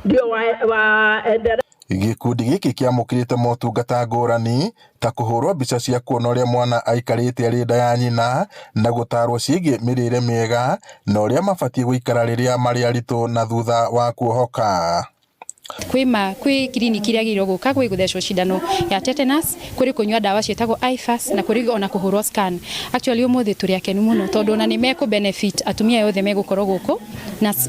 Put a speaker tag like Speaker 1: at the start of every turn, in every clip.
Speaker 1: Ndio waendelea.
Speaker 2: Gĩkundi gĩkĩ kĩamũkĩrĩte motungata ngũrani ta kũhũrwo mbica cia kuona ũrĩa mwana aikarĩte arĩ nda ya nyina na gũtarwo ciĩgiĩ mĩrĩre mĩega na ũrĩa mabatiĩ gũikara rĩrĩa marĩ aritũ na thutha wa kuohoka.
Speaker 3: Kwĩ kiriniki iria agĩrĩirwo gũka, gwĩ gũthecwo cindano ya tetanus, kũrĩ kũnyua ndawa ciĩtagwo IFAS na kũrĩ ona kũhũrwo scan. Actually, ũmũthĩ tũrĩ akenu mũno tondũ ona nĩ mekũ benefit, atumia aya othe megũkorwo gũkũ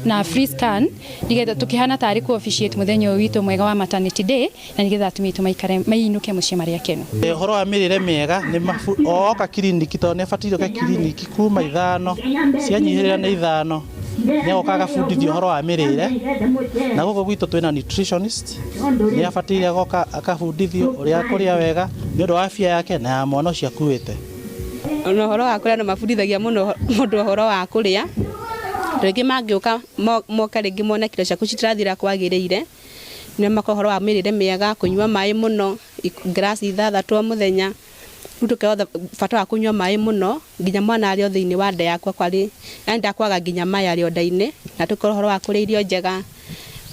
Speaker 3: na free scan, nĩgetha tũkĩhana tarĩ kũ officiate mũthenya ũyũ witũ mwega wa Maternity Day, na nĩgetha atumia aitũ maikare mainũke mũciĩ marĩ akenu.
Speaker 4: Ũhoro wa mĩrĩre mĩega nĩ oka kiriniki, tondũ nĩ abataire oke kiriniki kuma 5 cianyihĩrĩra nĩ 5, nĩ agoka agabundithio ũhoro wa mĩrĩre. Na gũkũ gwitũ twĩna nutritionist, nĩ abataire agoka akabundithio ũrĩa kũrĩa wega nĩ ũndũ wa afya yake na ya mwana ũcio akuĩte.
Speaker 5: Ona ũhoro wa kũrĩa no mabundithagia mũno mũndũ ũhoro wa kũrĩa. Rĩngĩ mangĩũka moka rĩngĩ mone kiro ciaku citirathira kwagĩrĩire, nĩ makorwo ũhoro wa mĩrĩre mĩega, kũnyua maĩ mũno, ngiraci 6 o mũthenya. Rĩu tũkerwo bata wa kũnyua maĩ mũno nginya mwana arĩ o thĩinĩ wa nda yaku, akwarĩ yani ndakwaga nginya maĩ arĩ o nda-inĩ. Na tũkorwo ũhoro wa kũrĩa irio njega,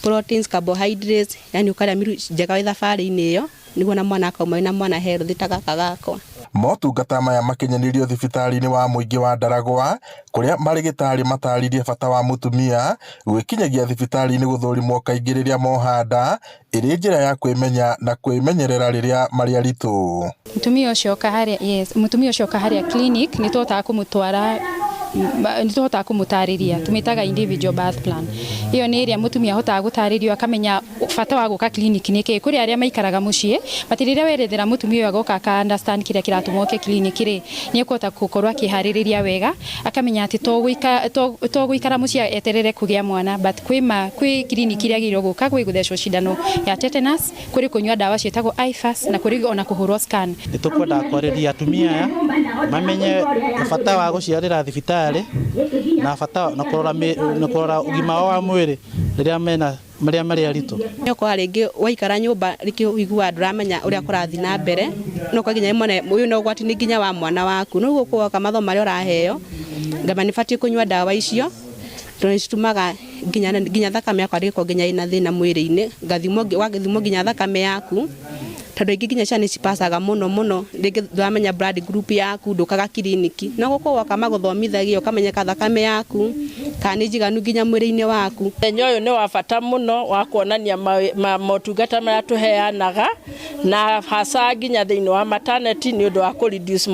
Speaker 5: proteins, carbohydrates, yani ũkarĩa meal njega wĩ thabarĩ-inĩ ĩyo, nĩguo na mwana akauma wĩna mwana healthy ta gaka gakwa.
Speaker 2: Motungata maya makinyanĩirio thibitarĩ-inĩ wa mũingĩ wa Ndaragwa, kũrĩa marĩgĩtarĩ matarĩirie bata wa mũtumia gwĩkinyagia thibitarĩ-inĩ gũthũrimwo kaingĩ rĩrĩa moha nda ĩrĩ njĩra ya kwĩmenya na kwĩmenyerera rĩrĩa marĩ aritũ.
Speaker 3: Mũtumia ũcio oka harĩa, yes, mũtumia ũcio oka harĩa clinic nĩ tũhotaga kũmũtwara, nĩ tũhotaga kũmũtarĩria, tũmĩtaga individual birth plan. Ĩyo nĩ ĩrĩa mũtumia ahotaga gũtarĩrio akamenya bata wa gũka clinic nĩ kĩĩ. Kũrĩ arĩa maikaraga mũciĩ, but rĩrĩa werethera mũtumia ũyũ agoka aka understand kĩrĩa kĩratũma oke clinic rĩ, nĩ ekũhota gũkorwo akĩharĩrĩria wega, akamenya atĩ to gũikara mũciĩ eterere kũgĩa mwana, but kwĩ clinic iria agĩrĩirwo gũka, gwĩ gũthecwo cindano ya tetanus, kũrĩ kũnyua ndawa ciĩtagwo IFAS na kũrĩ ona kũhũrwo scan.
Speaker 4: Nĩ tũkwenda kwarĩria atumia aya mamenye bata wa gũciarĩra thibitarĩ na bata na kũrora na kũrora ũgima wao wa mwĩrĩ rĩrĩa mena marĩa marĩ aritũ.
Speaker 5: Nĩ ũkora rĩngĩ waikara nyũmba rĩngĩ ũiguaga ndũramenya ũrĩa kũrathiĩ na mbere, no ũkora nginya rĩmwe ũyũ no ũgwati nĩ nginya wa mwana waku. No ũguo woka mathomo marĩa ũraheo ngamba nĩ batiĩ kũnyua ndawa icio tondũ nĩ citũmaga nginya thakame yakwa ndĩgĩkorwo nginya ĩna thĩna mwĩrĩ-inĩ, ngathimwo, wagĩthimwo nginya thakame yaku, tondũ ingĩ nginya ciana nĩcipacaga mũno mũno, rĩngĩ ndũramenya blood group yaku, ndũkaga kiriniki, no gũkũ woka magũthomithagia ũkamenyeka thakame yaku kana nĩ njiganu nginya mwĩrĩ-inĩ waku.
Speaker 1: Mũthenya ũyũ nĩ wa bata mũno wa kuonania motungata marĩa tũheanaga na hasa nginya thĩinĩ wa maternity nĩ ũndũ wa kũ reduce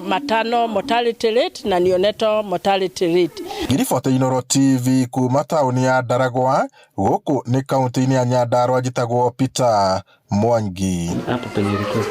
Speaker 1: maternal mortality rate na neonatal mortality rate.
Speaker 2: Ngiribota Inooro TV kuma taũni ya Ndaragwa, gũkũ nĩ kaunti-inĩ ya Nyandarua, njĩtagwo Peter Mwangi.
Speaker 6: Hapo penye ilikuwa.